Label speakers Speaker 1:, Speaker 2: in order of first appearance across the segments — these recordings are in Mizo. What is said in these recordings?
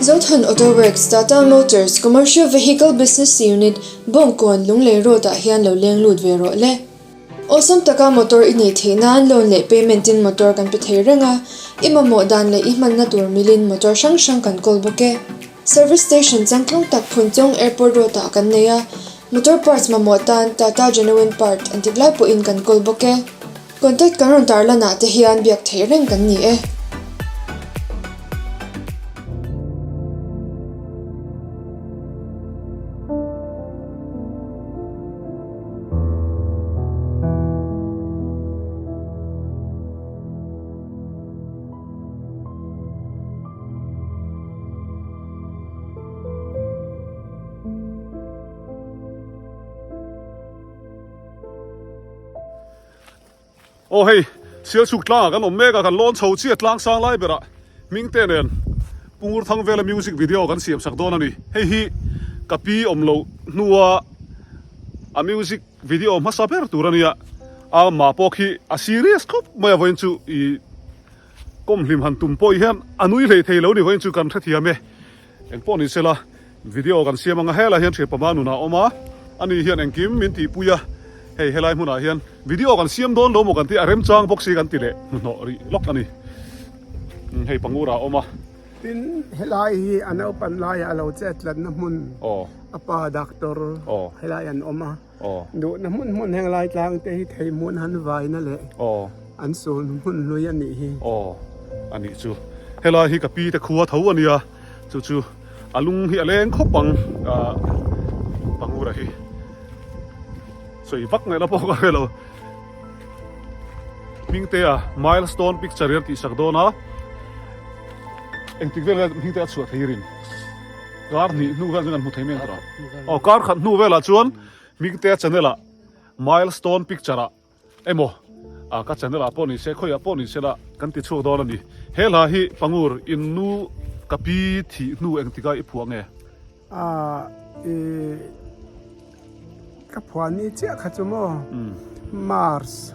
Speaker 1: Zothan Auto Works, Tata Motors, Commercial Vehicle Business Unit, Bawngkawn, Lunglei Road ah hian lo leng lut ve rawh le. Awlsam taka motor i neih theih nan loan leh payment in motor kan pe thei reng a, i mamawh dan leh i hmanna tur milin motor hrang hrang kan kawl bawk e. Service station changtlung tak Phunchawng Airport Road ah kan nei a, motor parts mamawh tan Tata Genuine Part an tik lai pawhin kan kawl bawk e. Contact kan rawn tarlan ah te hian biak theih reng kan ni e.
Speaker 2: Aw hei, Sialchhuk tlangah kan awm mek a, kan lawn chho chiah tlang sang lai berah Hmingte nen Pungur Thang vela music video kan siam sak dawn a ni. Hei hi ka pi awm loh hnua a music video hmasa ber tur a nia, a mah pawh khi a serious khawp mai a vawiin chu i kawm hlim han tum pawh hian a nui hlei thei lo ni vawiin chu kan hrethiam e. Eng pawh ni sela video kan siam anga helai hian Thianpama nunah a awm a, ani hian engkim min tihpui a, hei helai hmunah hian video kan siam dawn lo maw kan tih a remchang bawk si kan ti leh hnuhnawh rih lawk a ni. Hei Pangura a awm a.
Speaker 3: Tin, helai hi a naupan laiah a lo chetlatna hmun a pa doctor helai an awm a. Duhna hmun hmun heng lai tlang te hi thei hmun han vaina leh an sul hmun hlui a nih hi.
Speaker 2: Aw a nih chu. Helai hi ka pi te khua tho a nia, chu chu a lung hi a leng khawp ang Pangura hi. Sawi vak ngaihna pawh ka hre lo. Hmingtea milestone picture hi an tihsak dawn a, engtik vel nge Hmingtea a chhuah thei rin? Kar hnih hnu vel chuan kan hmu thei mai ang tawh. Aw kar khat hnu velah chuan Hmingtea channel ah milestone picture ah emaw ah ka channel ah pawh ni se khawiah pawh ni se la kan ti chhuak dawn a ni. He hla hi Pangur in nu ka pi thih hnu engtik a i phuah nge?
Speaker 3: Ah i ka phuah ni chiah kha chu maw Mars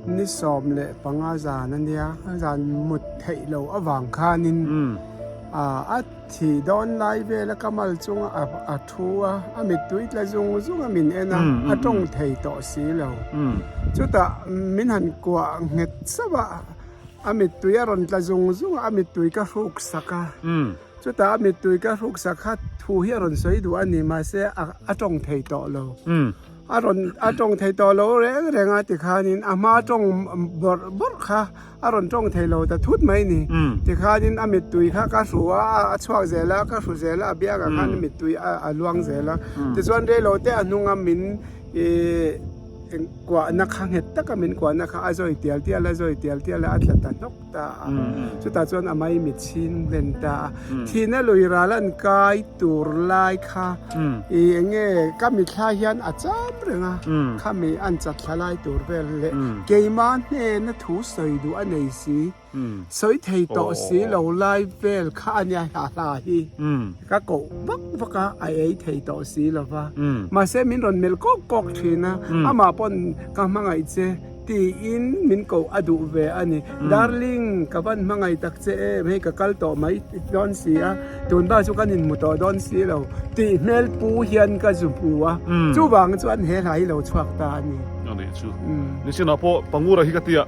Speaker 3: ni 15 zan a nia zan mut theih loh avang khanin ah a Thih dawn lai vela ka mal chunga a thu a, a mittui tla zung zung a min en a, a tawng thei tawh si lo. Chutah min han kuah nghet sauh a, a mittui a rawn tla zung zung a, a mittui ka hruk sak a. Chutah a mittui ka hruk sak kha thu hi a rawn sawi duh a ni, mahse a tawng thei tawh lo. A rawn a tawng thei tawh lo reng reng a tikhanin a hma tawng bawrh bawrh kha a rawn tawng thei lo ta thut mai ni. Tikhanin a mittui kha ka hru a, a chhuak zel a, ka hru zel a, a biakah khan a mittui a luang zel a. Tichuan reilo te a hnunga min ih kuahna kha nghet taka min kuahna kha a zawi tial tial a, zawi tial tial a, a tla ta hnawk. ta a, chutah chuan a mai mit chhing hlen ta a, thihna lui ral an kai tur lai kha i eng nge ka mitthla hian a cham reng a, khami an chat thla lai tur vel leh keimah hnena thu sawi duh a nei si, sawi thei tawh si lo lai vel kha a nia hla hla hi ka koh vak vak a, a ei thei tawh si lo va, mahse min rawn melh kawk kawk thin a, amah pawn ka hmangaih che. Tiin min koh a duh ve a ni. Darling, ka van hmangaih tak che em, hei ka kal tawh mai dawn si a, tun bak chu kan inhmu tawh dawn si lo tih hmel pu hian ka zu hmu a, chuvang chuan he hla hi lo chhuak ta a ni.
Speaker 2: A nih chu. Nichinah pawh Pangura hi ka ti a,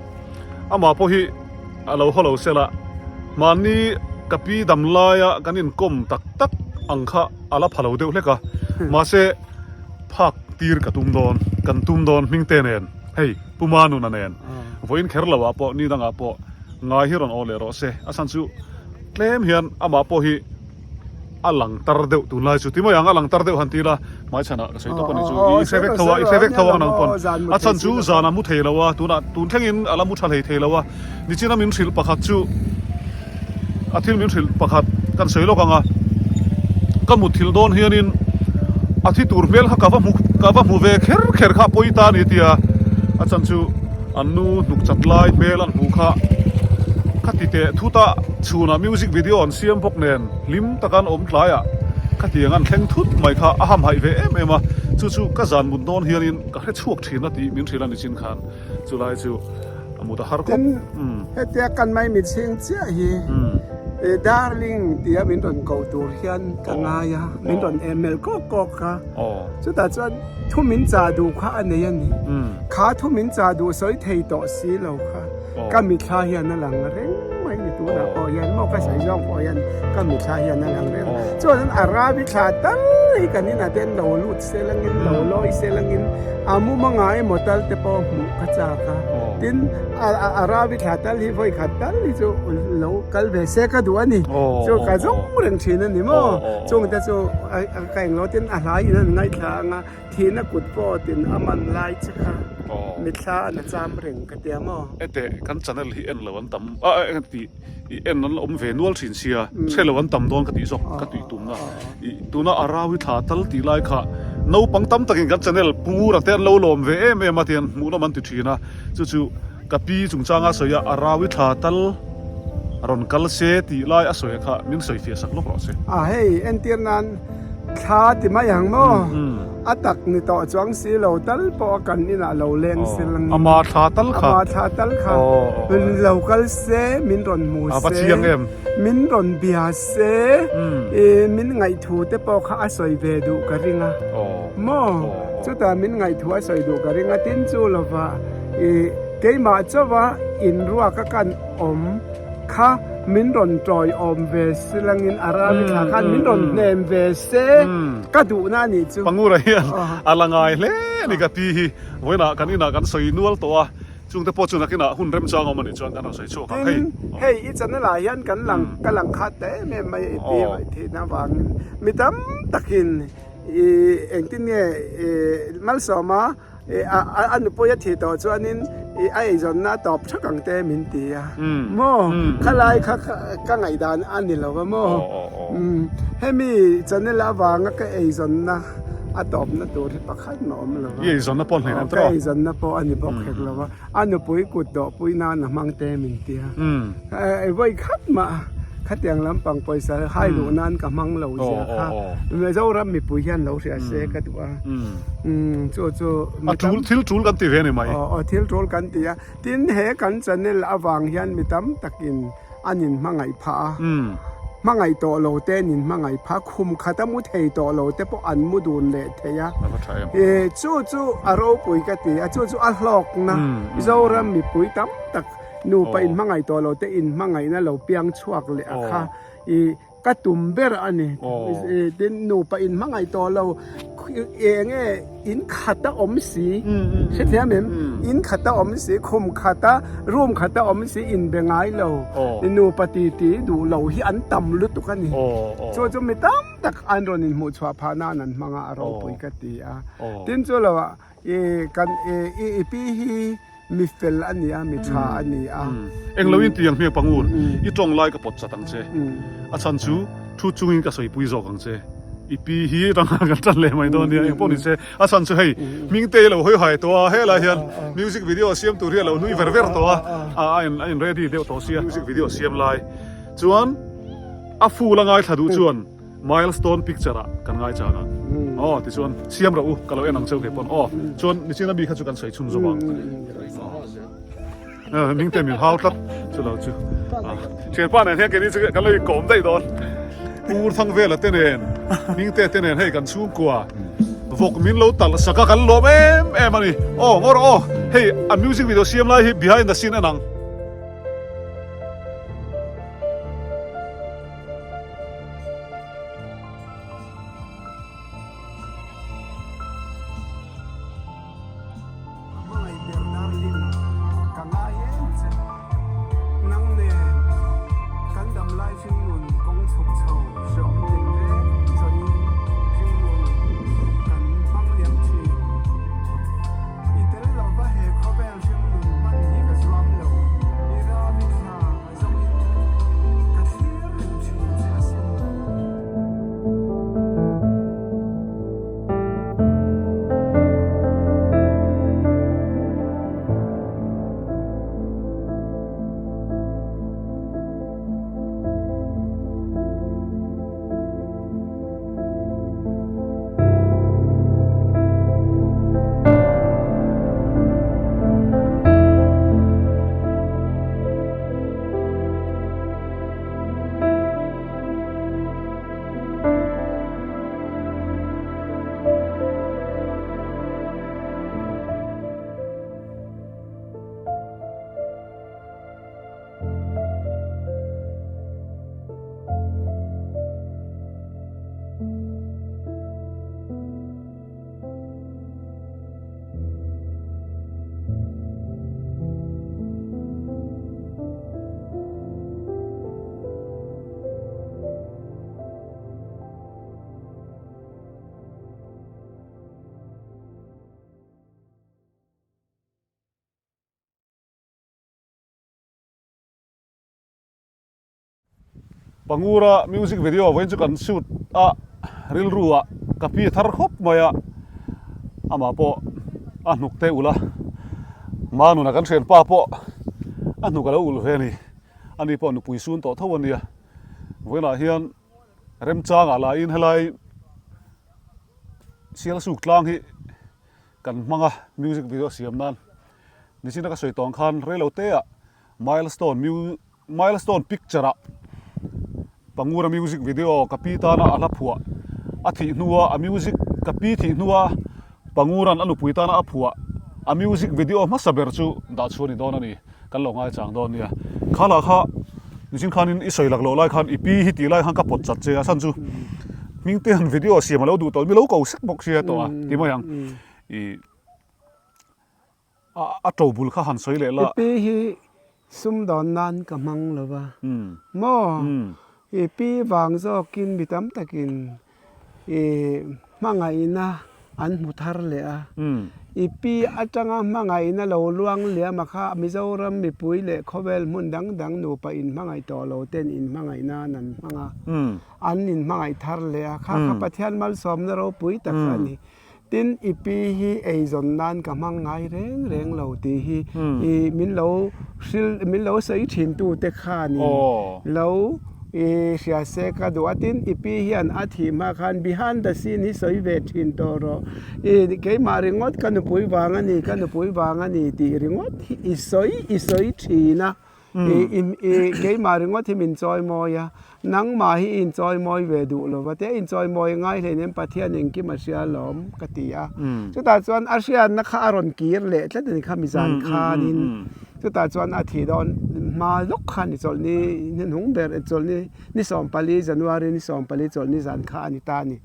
Speaker 2: amah pawh hi a lo haw lo sela, mahni ka pi dam laia kan inkawm tak tak ang kha a la pha lo deuh hlek a, mahse phak tir ka tum dawn, kan tum dawn Hmingte nen. Hei, Pu Manuna nen vawiin kher lo ah pawh ni dangah pawh ngai hi rawn aw leh rawh se. A chhan chu tlem hian amah pawh hi a lang tar deuh tunlai chu ti mai ang, a lang tar deuh han ti ila hmaichhanah ka sawi tawp a ni chu. I hre vek tho a, i hre vek tho ang nang pawn. A chhan chu zanah mu thei lo a, tunah tun thlengin a la mu tha hlei thei lo a. Nichina min hrilh pakhat chu a thil min hrilh pakhat kan sawi lawk ang a, ka mutthilh dawn hianin a thi tur hmel kha ka va hmu ka va hmu ve kher kher kha pawi ta a ni tia a chan chu an nu hnuk chat lai hmel an hmuh kha kha ti teh thut a chhunah music video an siam bawk nen hlim taka an awm tlaiah khatiang an thleng thut mai kha a hamhaih ve em em a, chu chu ka zan mut dawn hianin ka hre chhuak thin a tih min hrilh a ni chin khan. Chulai chu a mut a har khawp.
Speaker 3: Tin, hetia kan mai mitchhing chiah hi. Darling tia min rawn ko tur hian ka ngai a, min rawn em melh kawk kawk a. Chutah chuan thu min chah duh kha a nei a ni. Kha thu min chah duh sawi thei tawh si lo kha ka mithla hian a lang reng mai ni tunah pawh hian maw ka sawi zawng pawh hian ka mithla hian a lang reng. Chuan a rabi thla tal hi kan inah te an lo lut se langin lo lawi se langin a mumanga emaw tal te pawh hmuh ka chak a. Tin a rabi thla tal hi vawi khat tal hi chu lo kal ve se ka duh a ni. Chu ka zawng reng thin a ni maw. Chungte chu ka englo tin a hlai in an ngaithla ang a, thihna kut pawh tin a man lai che kha mithla an a cham reng ka tia maw.
Speaker 2: Ete kan channel hi en lo an tam a eng ti i en an la awm ve nual thin sia hre lo an tam dawn ka tih zawk ka tih tumna i tuna a rau hi thla tal tih lai kha naupang tam takin kan channel pura te an lo lawm ve em em a tian hmuh lam an ti thin a chu chu ka pi chungchanga sawi a a rau hi thla tal rawn kal se tih lai a sawi kha min sawi fiah sak lawk rawh se.
Speaker 3: A hei entir nan thla ti mai ang maw? A tak ni tawh chuang si lo tal pawh a kan inah lo leng se lang in.
Speaker 2: Ama thla tal kha.
Speaker 3: Ama thla tal kha. Lo kal se min rawn hmu se.
Speaker 2: A va chiang em.
Speaker 3: Min rawn bia se. Min ngaihthu te pawh kha a sawi ve duh ka ring a. Maw? Chutah min ngaihthu a sawi duh ka ring a tin chu lova keimah chauha inruak a kan awm kha min rawn tawiawm ve si langin a rami thla khan min rawn hnem ve se ka duhna a nih chu.
Speaker 2: Pangura hian a la ngai hle a ni ka pi hi vawiinah kan inah kan sawi nual tawh a, chungte pawh chu nakinah hun remchang awm a nih chuan kan rawn sawi chhuak ang hei.
Speaker 3: Tin, hei i channel ah hian kan lang ka lang khat ta em em mai a i pi thihna avangin mi tam takin i engtin nge i malsawma A nupui a thih tawh chuanin a eizawnna a tawp thak ang te min ti a maw khalai kha ka ngaihdan a ni lo a maw hemi channel avanga ka eizawnna a tawpna tur hi pakhat mah awm lo a
Speaker 2: i eizawnna pawh hlein an
Speaker 3: ka eizawnna pawh a ni bawk hek lo a a nupui kut dawhpui nan a hmang te min ti a vawi khat mah khatiang lampang pawisa hai luh nan ka hmang lo zia kha Mizoram mipui hian lo hria se ka duh a. Umm chu chu
Speaker 2: A tul thil tul kan ti ve ni mai.
Speaker 3: Aw aw thil tul kan ti a. Tin he kan channel avang hian mi tam takin an in hmangaih phah a. Hmangaih tawh lo te an in hmangaih phah a, khum khat a mu thei tawh lo te pawh an mu dun leh thei a.
Speaker 2: A va tha em.
Speaker 3: Chu chu a ropui ka ti a, chu chu a hlawkna Zoram mipui tam tak nupa in hmangaih tawh lo te in hmangaihna lo piang chhuak leh a kha i Ka tum ber a ni. Tin, nupa in hmangaih tawh lo, eng nge in khat a awm si, hrethiam em? In khat a awm si, khum khat a, room khat a awm si, inbe ngai lo, nupa titi duh lo hi an tam lutuk a ni. Chu chu mi tam tak an rawn inhmuh chhuah phah nan an hmang a, a ropui ka ti a. Tin, chu lo ah kan i pi hi Mi fel a ni a, mi tha a ni a.
Speaker 2: Eng lo in tiang hmel pangur, i tawng lai ka pawt chat ang che. A chhan chu thu chungin ka sawipui zawk ang che. I pi hi ranga kan tan leh mai dawn nia, eng pawh ni se. A chhan chu hei, Hmingte i lo hawi hai tawh a, helai hian music video siam tur hi a lo nui ver ver tawh a, a in a in ready deuh tawh sia music video siam lai chuan a full a ngaithla duh chuan Milestone picture ah kan ngai chang a aw tichuan siam rawh u ka lo en ang cheu kei pawn aw chuan nichina mi kha chu kan sawi chhun zawm ang hming te min hau tlat chu lo chu thianpa nen hian keini chu kan lo inkawm daih dawn Pu Thangvela te nen hming te te nen hei kan chhungkua vawk min lo talh sak a kan lawm em em a ni aw ngaw rawh aw hei a music video siam lai hi behind the scene en ang.
Speaker 3: Hmangaih ber darling ka ngai em che. Nang nen kan dam lai hringnun kawng chhuk chho hreawm tin reng zawhin hringnun kan hmang liam thin. I tel lova he khawvel hringnun hman hi ka zuam lo. I ram i thla.
Speaker 2: Pangura music video vawiin chu kan shoot a rilru ah ka pi thar khawp mai a, amah pawh a hnuk te ulh a, Manuna kan thianpa pawh a hnuk a lo ulh ve a ni, ani pawh nupui sun tawh tho a nia, vawiinah hian remchangah lahin helai Sialsuk tlang hi kan hmang a music video siam nan nichina ka sawi tawng khan reilo te ah milestone mu milestone picture ah Pangura music video ka pi tana a hla phuah a thih hnua a music ka pi thih hnua Panguran a nupui tana a phuah a music video hmasa ber chu dah chhuah a ni dawn a ni. Kan lo ngaichang dawn nia. Kha lah kha nichin khanin i sawi lak loh lai khan i pi hi tih lai khan ka pawt chat che a chhan chu hming te han video siam a lo duh tawh mi lo ko sek bawk sia tawh a ti mai ang. I a to bul kha han sawi leh la.
Speaker 3: I pi hi sumdawn nan ka hmang lo va maw? I pi vang zawkin mi tam takin I hmangaihna an hmu thar leh a, i pi atanga hmangaihna lo luang liam a kha Mizoram mipui leh khawvel hmun dang dang nupa inhmangaih tawh lo ten inhmangaih nan an hmang a, an inhmangaih thar leh a, kha kha Pathian malsawmna ropui tak a ni. Tin, i pi hi eizawn nan ka hmang ngai reng reng lo tih hi i min lo hril min lo sawi thin tu te khanin lo i hria se ka duh a. Tin, i pi hian a thih hma khan behind the scene hi sawi ve thin tawh rawh. I keimah ringawt ka nupui vang a ni, ka nupui vang a ni tih ringawt hi i sawi i sawi thin a. I keimah ringawt hi min chawimawi a, nangmah hi i inchawimawi ve duh lo va, tia inchawimawi ngai hleinem Pathian engkim a hria alawm ka ti a. Chutah chuan a hriatna kha a rawn kir leh tlat a ni kha mizan khanin. Chutah chuan a thih dawn hma lawk khan i chawlhni hnuhnung ber chawlhni ni 14 January ni 14 chawlhni zan kha a ni ta a ni.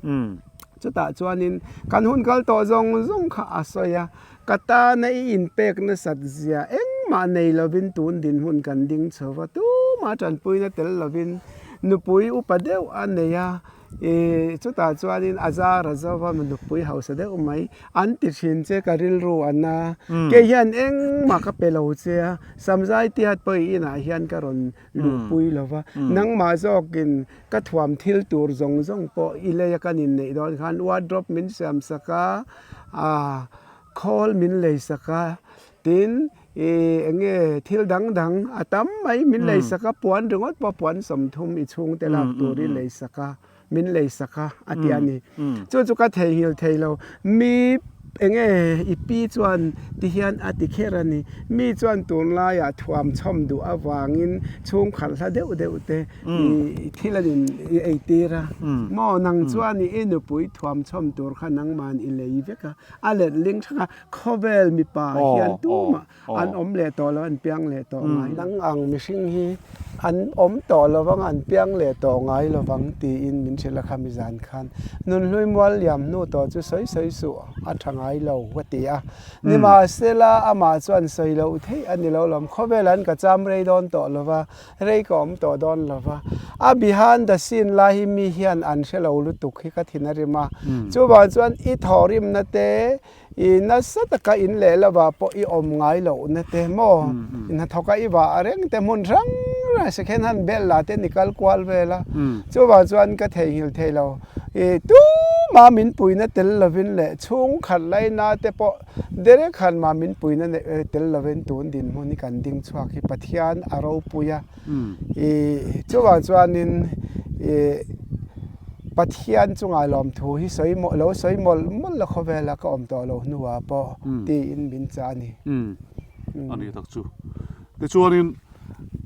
Speaker 3: Chutah chuanin kan hun kal tawh zawng zawng kha a sawi a. Ka tana i inpek nasat zia engmah nei lovin tun dinhmun kan ding chho va, tumah tanpuina tel lovin nupui upa deuh a nei a, i chutah chuanin a zar a zo va, nupui hausa deuh mai an ti thin che ka rilru a na, kei hian engmah ka pe lo che a, Samzai tiat pawh i inah hian ka rawn luhpui lo va, nangmah zawkin ka thuam thil tur zawng zawng pawh i leia kan inneih dawn khan wardrobe min siam sak a, A khawl min lei sak a, tin ih eng nge thil dang dang a tam mai min lei sak a, puan ringawt pawh puan 30 i chhungte lak tur i lei sak a, min lei sak a a ti a ni. Chu chu ka theihnghilh thei lo, mi eng nge i pi chuan ti hian a ti kher a ni, mi chuan tunlaiah thuam chhawm duh avangin chhungkhat hla deuh deuh te i thil an in i ei tir a maw nang chuan i nupui thuam chhawm tur kha nangman i lei vek a a let ling thak a khawvel mipa hian tumah an awm leh tawh lo an piang leh tawh ngai nang ang mihring hi an awm tawh lo vang an piang leh tawh ngai lo vang tiin min hrilh a kha mizan khan nunhlui mual liam hnu tawh chu sawi sawi suh a tha ngai lo ka ti a nimahsela amah chuan sawi loh theih a ni lo lawm khawvel an ka cham rei dawn tawh lo va Rei ka awm tawh dawn lo va, a behind the scene lai hi mi hian an hre lo lutuk hi ka thin a rim a. Chuvang chuan i thawhrimna te, i nasa taka in leh lovah pawh i awm ngai lohna te maw, hnathawka i vah reng te hmun hrang hrang second hand bel lah te ni kal kual vel a. Chuvang chuan ka theihnghilh thei lo. I tumah min puina tel lovin leh chhungkhat laina te pawh Derek han mah min puina neih tel lovin tun dinhmun hi kan ding chhuak hi Pathian a ropui a, i chuvang chuanin i Pathian chungah lawmthu hi sawi mawlh lo sawi mawlh mawlh la khawvela ka awm tawh lo hnuah pawh tiin min chah a ni.
Speaker 2: A ni tak chu. Tichuanin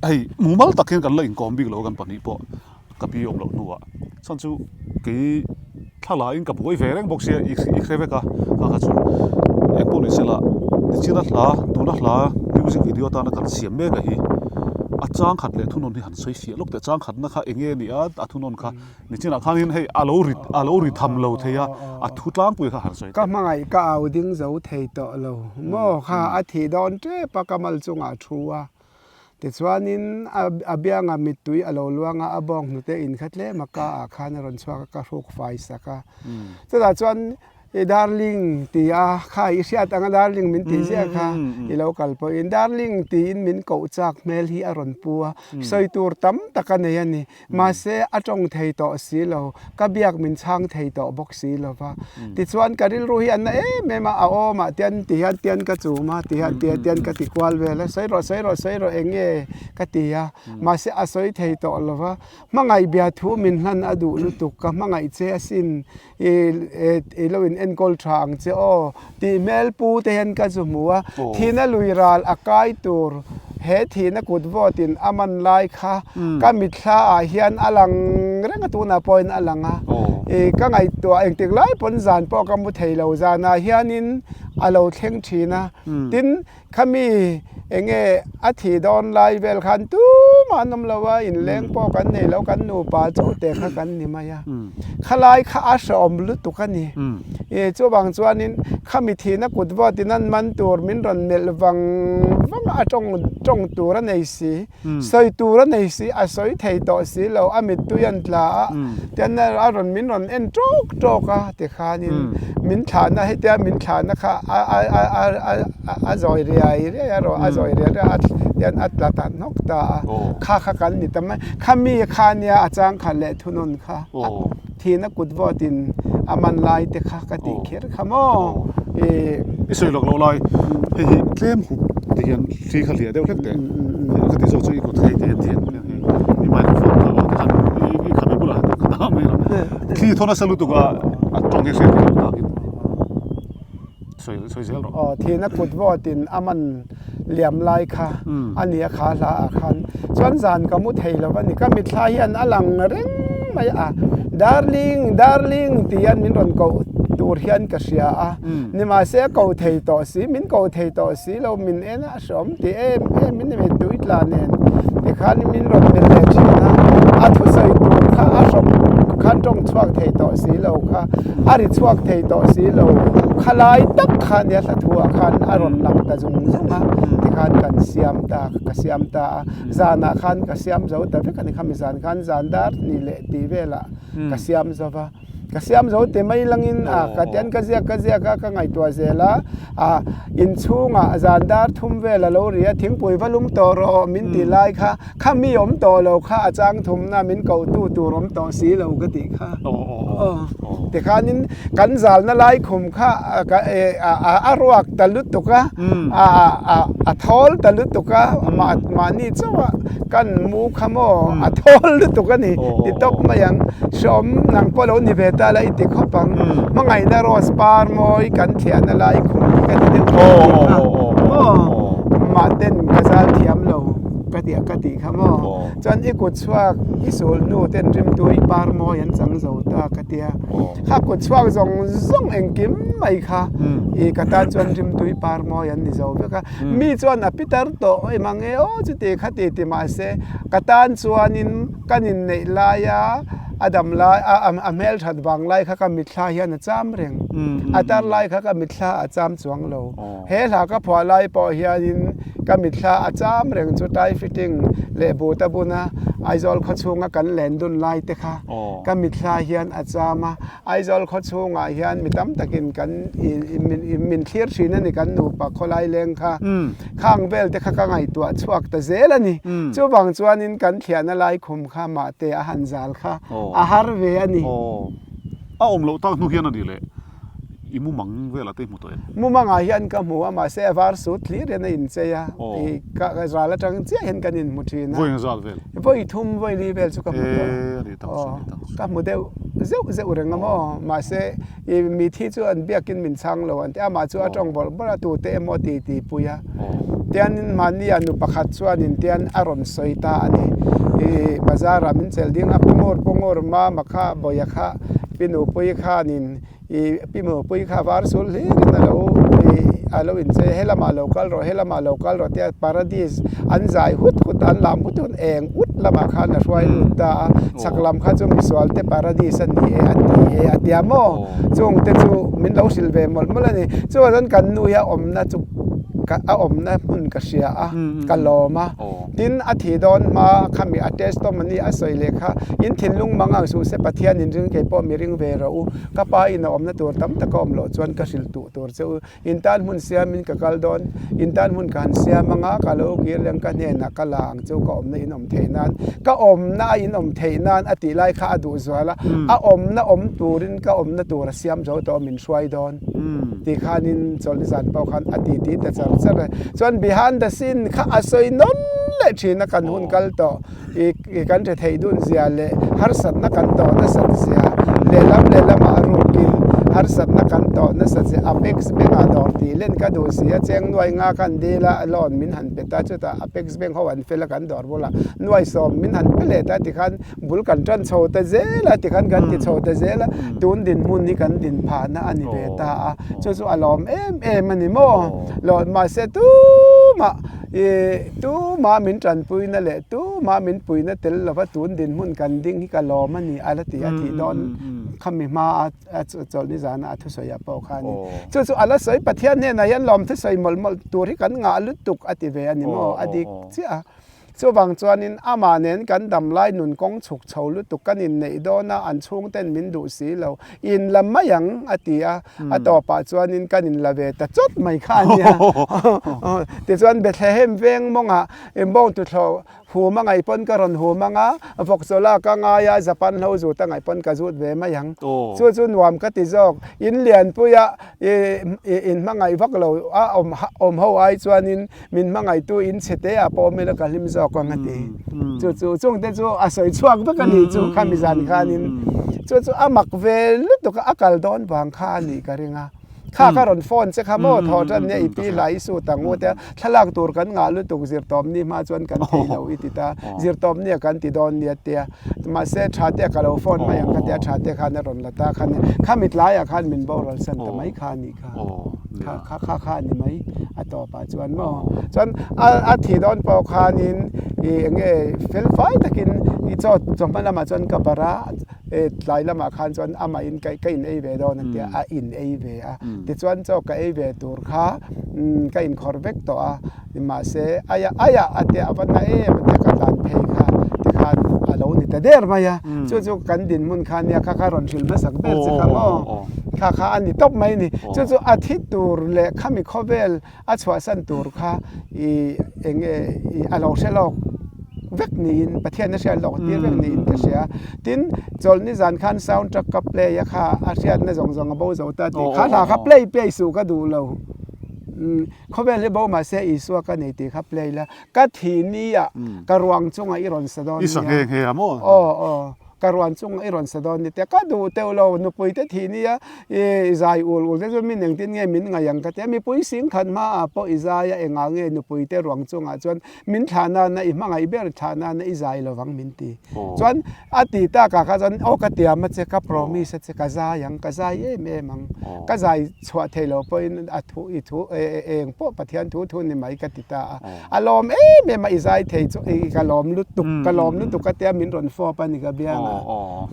Speaker 2: hei mumal tak hian kan la inkawm bik lo kan pahnih pawh. Ka pi awm loh hnuah chuan chu kei thla la in ka buai ve reng bawk sia i hre vek a kha kha chu eng pawh ni sela tichina hla tuna hla music video atana kan siam mek a hi a chang khat leh thunawn hi han sawi fiah lawk teh chang khatna kha eng nge ni a a thunawn kha nichinah khanin hei a lo ri a lo ri tham lo thei a a thu tlangpui kha han sawi
Speaker 3: teh. Ka hmangaih ka au ding zo thei tawh lo maw kha a thih dawn tep a ka mal chungah thu a. Tichuanin a biangah mittui a lo luang a, a bawng hnute in kha tlem a ka ah khan a rawn chhuak a, ka hruk fai sak a. Chutah chuan. I darling ti a kha i hriat anga darling min tih ziah kha i lo kal pawhin darling tiin min koh chak hmel hi a rawn pu a, sawi tur tam tak a nei a ni. Mahse a tawng thei tawh si lo, ka biak min chhang thei tawh bawk si lo va. Tichuan ka rilru hi a na em em a, a awmah tian ti hian tian ka chum a, ti hian tian tian ka ti kual vel a, sawi rawh sawi rawh sawi rawh eng nge ka ti a, mahse a sawi thei tawh lo va. Hmangaih bia thu min hlan a duh lutuk, ka hmangaih che asin. I lo in enkawl tha ang che aw tih hmel pu te hian ka zu hmu a, thihna lui ral a kai tur he thihna kut vawt in a man lai kha ka mitthla ah hian a lang reng a tunah pawhin a lang a, i ka ngaihtuah engtik lai pawn zan pawh ka mu thei lo zan ah hianin a lo thleng thin a, tin Khami enge a thih dawn lai vel khan tumah an awm lo a, inleng pawh kan nei lo, kan nupa chauh te kha kan ni mai a. Khalai kha a hrehawm lutuk a ni. I chuvang chuanin khami thihna kut vawtin an man tur min rawn melh vang vang a, a tawng tawng tur a nei si. Sawi tur a nei si, a sawi thei tawh si lo, a mittui an tla a, tian a rawn min rawn en tawk tawk a tikhanin min thlahna hetia min thlahna kha a a a a a zawi riai riai a rawh a zawi riai riai a tian a tla ta hnawk ta a, kha kha kan ni ta mai, kha mi kha nia a chang khat leh thunawn kha thihna kut vawtin a man lai te kha ka tih kher kha maw i.
Speaker 2: I sawi lawk loh lai hei hi tlem hup ti hian thli kha hliah deuh hlek teh ka ti zawk chu i kut hei ti hian thian i microphone kha aw tikhan i khabe bulah ka dah mai lo thli thaw nasa lutuk a a tawng hi hriat theih loh takin sawi sawi zel rawh.
Speaker 3: Aw thihna kut vawtin a man liam lai kha a ni a kha hla ah khan chuan zan ka mu thei lo a ni ka mitthla hian a lang reng mai a darling darling ti hian min rawn koh tur hian ka hria a nimahse a ko thei tawh si min ko thei tawh si lo min en a hreawm ti em em in mi tui tla nen tikhan min rawn melh leh thin a a thusawi tur kha a hrawk khan tawng chhuak thei tawh si lo kha a ri chhuak thei tawh si lo khalai tak kha nia hla thu ah khan a rawn lang ta zung zung a tikhan kan siam ta ka siam ta a zanah khan ka siam zo ta vek a ni khami zan khan zan dar ni leh tih velah ka siam zo va. Ka siam zo ti mai langin a ka tian ka ziak ka ziak a ka ngaihtuah zel a, a inchhungah zan dar thum vel a lo ri a thingpui va lum tawh rawh min tih lai kha kha mi awm tawh lo kha a chang thumna min koh tu tur awm tawh si lo ka tih kha aw tikhanin kan zalna lai khum kha a ruak ta lutuk a a thawl ta lutuk a mahni chauh a kan mu kha maw a thawl lutuk a ni ti tawp mai ang. Hreawm nang pawh lo ni ve ta la i ti khawp ang. Hmangaihna rose par mawi kan thliahna lai khum hi ka ti deuh tawh tih kha maw mahten ka zal thiam lo ka tih ka tih kha maw chuan i kut chhuak i sul hnu ten rimtui par mawi an chang zo ta ka tia kha kut chhuak zawng zawng engkim mai kha i ka tan chuan rimtui par mawi an ni zo vek a mi chuan a pitar tawh em ang e aw chuti kha ti ti mahse ka tan chuanin Kan inneih laia a dam lai a a hmelthat vang lai kha ka mitthla hian a cham reng. A tar lai kha ka mitthla a cham chuang lo. He hla ka phuah lai pawh hianin ka mitthla a cham reng chu tie fitting leh but a buna Aizawl khawchhunga kan len dun lai te kha ka mitthla hian a cham a. Aizawl khawchhungah hian mi tam takin kan min thlir thin a ni kan nupa khawlai leng kha. Khang vel te kha ka ngaihtuah chhuak ta zel a ni. Chuvang chuanin kan thliahna lai khum kha mahte a han zal kha a har ve a ni.
Speaker 2: A awm loh tak hnu hian a ni le i mumang velah te i hmu tawh em?
Speaker 3: Mumangah hian ka hmu a mahse a var sut hlir hian a inchei a, i ka zal atang chiah hian kan inhmu thin a.
Speaker 2: Vawi engzat vel?
Speaker 3: Vawi thum vawi li vel chu ka hmu tawh. Ka hmu deuh zeuh zeuh reng a maw mahse I mithi chu an biakin min chhang lo an ti a, amah chu a tawng bawrh bawrh a, tute emaw ti ti pui a. Tianin mahnia nu pakhat chuanin tian a rawn sawi ta a ni. I bazar ah min chelh ding a, Pungur Pungur mama kha Bawia kha pi nupui khanin i pi nupui kha var sul hlirin a lo i a lo inchei a, helamah lo kal rawh helamah lo kal rawh tia paradis an zai hut hut an lam hut hut eng ut lamah khan a hruai lut ta a. Chhak lam kha chu misual te paradis a ni e a ti e a tia maw? Chung te chu min lo hrilh ve mawlh mawlh a ni. Chuvang chuan kan nu hi a awmna chu ka a awmna hmun ka hria a, ka lawm a. Tin, a thih dawn hma khami a testimony a sawi leh kha, In thinlung mang ang suh se, Pathian in ring kei pawh mi ring ve rawh u, ka pa in a awmna tur tam taka awm loh chuan ka hrilh tuh tur che u. In tan hmun siamin ka kal dawn, in tan hmun ka han siam anga ka lo kir reng ka hnenah ka la ang chu ka awmna in awm theih nan, ka awmna a in awm theih nan a tih lai kha a duh zual a, a awmna awm turin ka awmna tur a siam zo tawh min hruai dawn tih khanin chawlhni zan pawh khan a ti ti ta char char a, chuan behind the scene kha a sawi nawn leh thin a kan hun kal tawh. I kan hre theih dun zia leh harsatna kan tawh nasat zia lehlam lehlamah a rukin harsatna kan tawh nasat zia Apex Bank ah dawr tih len ka duh si a cheng nuai nga khan dil a loan min han pe ta chutah Apex Bank ho an fel a kan dawr bulah nuai sawm min han pe leh ta tikhan bul kan tan chho ta zel a tikhan kan ti chho ta zel a tun dinhmun hi kan din phahna a ni ve ta a chu chu a lawm em em a ni maw mahse tumah I tumah min tanpuina leh tumah min puina tel lova tun dinhmun kan ding hi ka lawm a ni a la ti a thih dawn khami hma a chawlhni zana a thusawi ah pawh khanin chu chu a la sawi Pathian hnenah hian lawm thusawi mawlh mawlh tur hi kan ngah lutuk a ti ve a ni maw a dik chiah a. Chuvang chuanin amah nen kan dam lai nun kawng chhuk chho lutuk kan inneih dawn a, an chhungten min duh si lo. In la mai ang, a ti a. A tawpah chuanin kan in la ve ta chawt mai kha a nia. Tichuan Bethlehem veng mawngah bawng tuthlawh hum a ngaih pawn ka rawn hum ang a, vawkchawla ka ngai a, Japan hlo zut a ngaih pawn ka zut ve mai ang. Chu chu nuam ka ti zawk. In lianpuia in hmangaih vak lo a awm ho ai chuanin Min hmangaihtu in chhe te ah pawh awm ila ka hlim zawk ang a ti. Chu chu chungte chu a sawi chhuak vek a nih chu khami zan khanin chu chu a mak ve lutuk a, a kal dawn vang kha a nih ka ring a. Kha ka rawn phone che kha maw thawh tan nia i pi hlai i sut ang u tia thlalak tur kan ngah lutuk zirtawpni hma chuan kan thei lo i ti ta, zirtawpni a kan ti dawn nia tia mahse tha te ka lo phone mai ang ka tia tha te khan a rawn la ta khan khami tlaiah khan min boral san ta mai kha a nih kha. Kha kha kha kha a ni mai a tawpah chuan maw chuan a a thih dawn pawh khanin ih eng nge fel fai takin i chaw chawhma lamah chuan ka barh a eh tlai lamah khan chuan amah in ka ka in ei ve dawn a tia a in ei ve a tichuan chaw ka ei ve tur kha umm ka inkhawrh vek tawh a mahse aia aia a tia a va na em a tia ka tlan phei kha tikhan a lo ni ta der mai a chu chu kan dinhmun kha nia kha kha rawn hrilh hmasak ber che kha maw kha kha a ni tawp mai a ni chu chu a thi tur leh khami khawvel a chhuahsan tur kha ih eng nge ih a lo hre lawk vek niin Pathian a hriat lawk tir vek niin ka hria tin chawlhni zan khan sound track ka play a kha a hriatna zawng zawng a bo zo ta tih kha hla kha play play suh ka duh lo. Khawvel hi bo mahse Isua ka nei tih kha play la, ka thih nia ka ruang chungah i rawn sa dawn nia.
Speaker 2: I sa nghe nghe a maw?
Speaker 3: Aw aw, ka ruang chungah i rawn sa dawn nia tia ka duh teuh lo, nupui te thih nia i zai ul ul te chu min engtin nge min ngaih ang ka tia, mipui sing khat hmaah pawh i zai a engah nge nupui te ruang chungah chuan min thlah nana i hmangaih ber thlah nana i zai lovang min ti. Chuan a ti takah kha chuan aw ka tiam a che, ka promise a che, ka zai ang, ka zai em em ang, ka zai chhuah thei lo pawhin a thu i thu eng pawh Pathian thu thu ni mai ka ti ta a. A lawm em em a i zai thei chu i ka lawm lutuk, ka lawm lutuk ka tia min rawn fawp a ni ka biang a,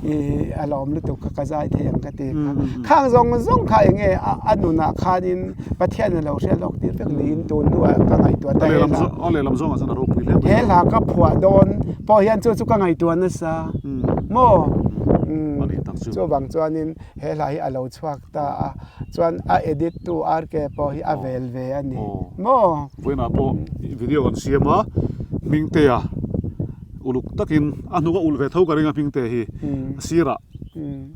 Speaker 3: i a lawm lutuk kha ka zai thei ang ka ti kha. Khang zawng zawng kha eng nge a nunah khanin Pathian a lo hriat lawk tir vek niin tun hnuah ka ngaihtuah ta he hla.
Speaker 2: A lehlam zawngah chuan a ropui hle mai.
Speaker 3: He hla ka phuah dawn pawh hian chu chu ka ngaihtuah nasa maw? Chuvang chuanin he hla hi a lo chhuak ta a, chuan a edit tu RK pawh hi a vel ve a ni maw?
Speaker 2: Vawiinah pawh video kan siam a, Hmingtea uluk takin a hnuk a ulh ve tho ka ring a Hmingtea hi a sirah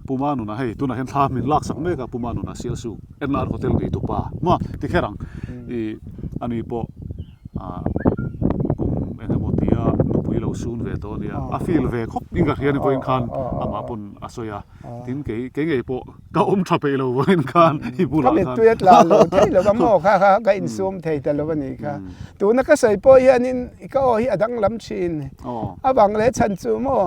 Speaker 2: Puma nunah hei tunah hian thla min laksak mek a Puma nunah Sialsuk NR Hotel nei tupa maw ti kher ang ih ani pawh ah kum eng emaw tia nupui lo sun ve tawh a nia a feel ve khawp in ka hria ni pawhin khan amah pawn a sawi a tin kei kei ngei pawh ka awm tha peih lo vawiin khan i bulah khan.
Speaker 3: Ka mittui a tla lo thei lo va maw kha kha ka insum thei ta lo a nih kha tuna ka sawi pawh hianin ka aw hi a danglam thin a vang leh chhan chu maw.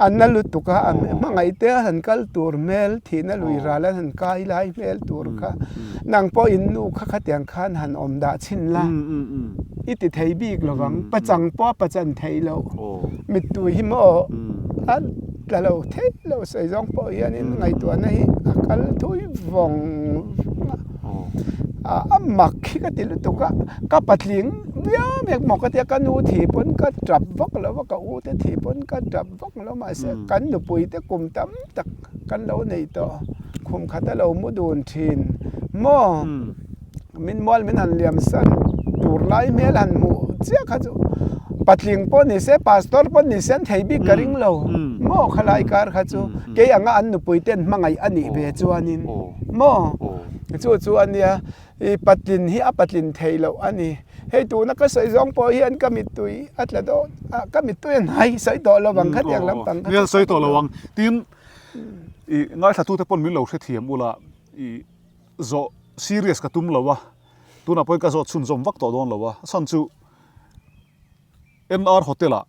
Speaker 3: An na lutuk a, an hmangaih te a han kal tur hmel, thihna lui ral an han kai lai hmel tur kha nang pawh in nu kha khatiang khan han awm dah chhin la, i ti thei bik lo vang, pachang pawh a pachan theih loh, mittui hi maw a tla lo theih loh sawi zawng pawh hianin ngaihtuahna hi a kal thui vawng vawng a. A mak hi ka ti lutuk a, ka patling viau mek maw ka tia, ka nu thi pawn ka tap vak lo va, ka u te thi pawn ka tap vak lo mahse kan nupui te kum tam tak kan lo nei tawh, khum khat a lo mu dun thin maw? Min mual min han liam san tur lai hmel han hmuh chiah kha chu patling pawh ni se pastor pawh ni se an thei bik ka ring lo maw khalai kar kha chu kei anga an nupui ten hmangaih a nih ve chuanin maw? Chu chu a nia, i patlin hi a patlin thei loh a ni. Hei tuna ka sawi zawng pawh hian ka mittui a tla dawn a, ka mittui a hnai sawi tawh lo ang khatiang lampang
Speaker 2: kha. Nia sawi tawh lo ang. Tin, i ngaithlatute pawn min lo hrethiam ula, i zawh serious ka tum lo a, tunah pawhin ka zawh chhunzawm vak tawh dawn lo a, a chhan chu NR Hotel-ah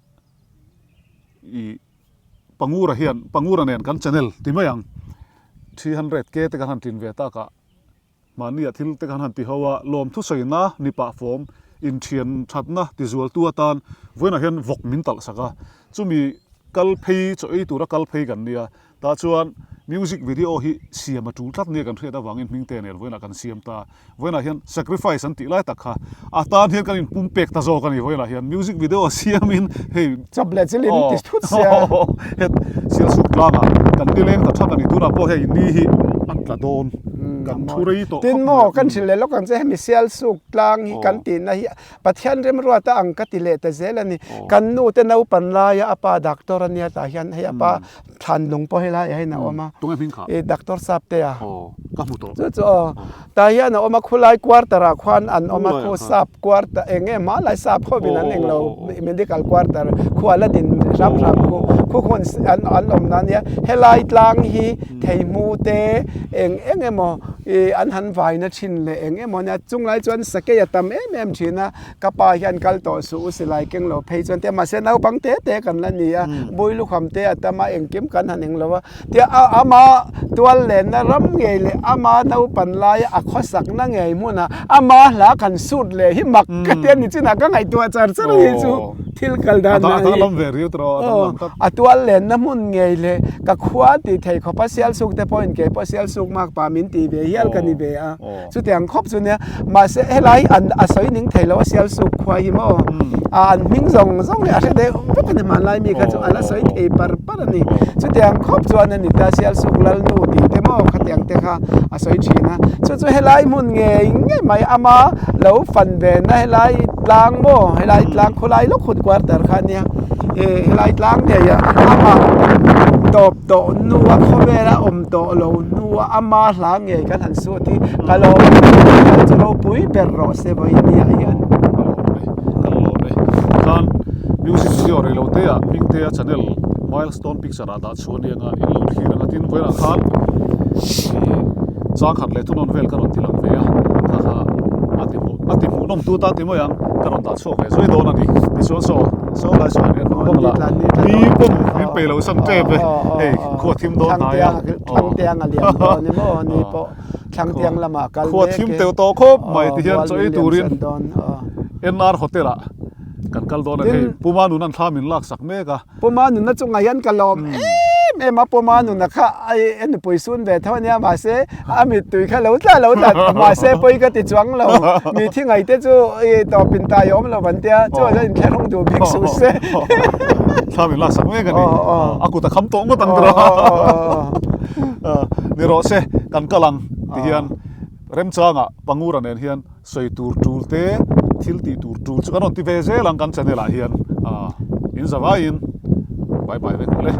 Speaker 2: i Pangura hian Pangura nen kan channel ti mai ang 300 k te kan han tlin ve tak a mahni ah thil te kan han ti ho a lawmthu sawina ni pah fawm inthian thatna ti zualtu atan vawiinah hian vawk min talh sak a chumi kal phei chaw ei tura kal phei kan nia tah chuan music video hi siam a tul tlat nia kan hriat avangin hmingte nen vawiinah kan siam ta. Vawiinah hian sacrifice an tih lai tak kha a tan hian kan inpum pek ta zawk a ni vawiinah hian music video siamin hei
Speaker 3: Chawp leh chilin ti thut sia.
Speaker 2: Het Sialsuk tlangah kan nileng ta thak a ni tunah pawh hei ni hi a tla dawn kan thu rei tawh khawp
Speaker 3: mai. Tin maw kan hrilh leh lawk ang che hemi Sialsuk tlang hi kan tihna hi Pathian remruata ang ka ti leh ta zel a ni. Kan nu te naupan laia a pa doctor a nia tah hian hei a pa thlan lung pawh helai ah hian a awm a.
Speaker 2: Tunge hming kha?
Speaker 3: I doctor Sapte a.
Speaker 2: Aw, ka hmu tawh.
Speaker 3: Chu chu aw. Tah hian a awm a, khulai quarter ah khuan an awm a, khu sap quarter eng nge hmanlai sap hovin an englo medical quarter khu a la din hram hram khu khu khuan an an awm na nia. Helai tlang hi theihmu te eng eng emaw ih an han vaina thin leh eng emaw nia chunglai chuan sakei a tam em em thin a ka pa hian kal tawh suh u silai keng lo phei chuan te mahse naupang te te kan la ni a bui lukham te a tam a engkim kan han eng lo a tia a ama tual lenna ram ngei leh ama naupan laia a khawsakna ngei hmunah ama hla kan sut leh hi mak ka ti a ni chinah ka ngaihtuah char char a ni chu. Thil kal dan
Speaker 2: ah hi
Speaker 3: a tual lenna hmun ngei leh ka khua tih thei khawp a Sialsuk te pawhin kei pawh Sialsuk mak pa min tih ve hial ka ni ve a chutiang khawp chu nia mahse helai an a sawi ning thei lo a Sialsuk khua hi maw a an hming zawng zawng hi a hre deuh vek a ni hmanlai mi kha chu a la sawi thei par par a ni chutiang khawp chuan a ni ta Sialsuk Lalnu tih te maw khatiang te kha a sawi thin a chu chu helai hmun ngei ngei mai ama lo fan ve na helai tlang maw helai tlang khawlai lawk hun quarter kha ania eh helai tlang ngei a amah tawp tawh hnua khawvela awm tawh lo hnua ama hla ngei kan han sut hi ka lawm em chu ropui ber rawh se vawiin niah hian.
Speaker 2: Ka lawm e ka lawm e tikhan music video reilote ah Hmingtea channel milestone picture ah dah chhuah a ni anga in lo thlir anga tin vawiinah khan ih changkhat leh thunawn vel ka rawn ti lang ve a kha kha a ti hmuh a ti hmuhnawm tu tan ti mai ang ka rawn dah chhuak ve zui dawn a ni tichuan saw saw lai saw han en vang vang la ni pawm min pe lo san tep e hei khua thim dawn hnai a
Speaker 3: Thlangtiang a liam dawn emaw ni pawh Thlangtiang lamah kal mek e
Speaker 2: khua thim teuh tawh khawp mai ti hian chaw ei turin NR hotel ah kan kal dawn a ni hei Puma nun an thla min lak sak mek a.
Speaker 3: Puma nuna chungah hian ka lawm em em a, Puma nuna kha a nupui sun ve tho ania mahse a mittui kha lo tla lo tla mahse pawi ka ti chuang lo, mi thi ngai te chu tawp in tai awm lo an tia chuan chuan inthlahrung duh bik suh se.
Speaker 2: Thla min laksak mek a ni, a kut a kham tawh ngawt ang tawh ni rawh se kan kal ang ti hian remchangah Pangura nen hian Sawi tur tul te, thil tih tur tul chu kan rawn ti ve zel ang kan channel ah hian in zavaiin bye bye vek ule.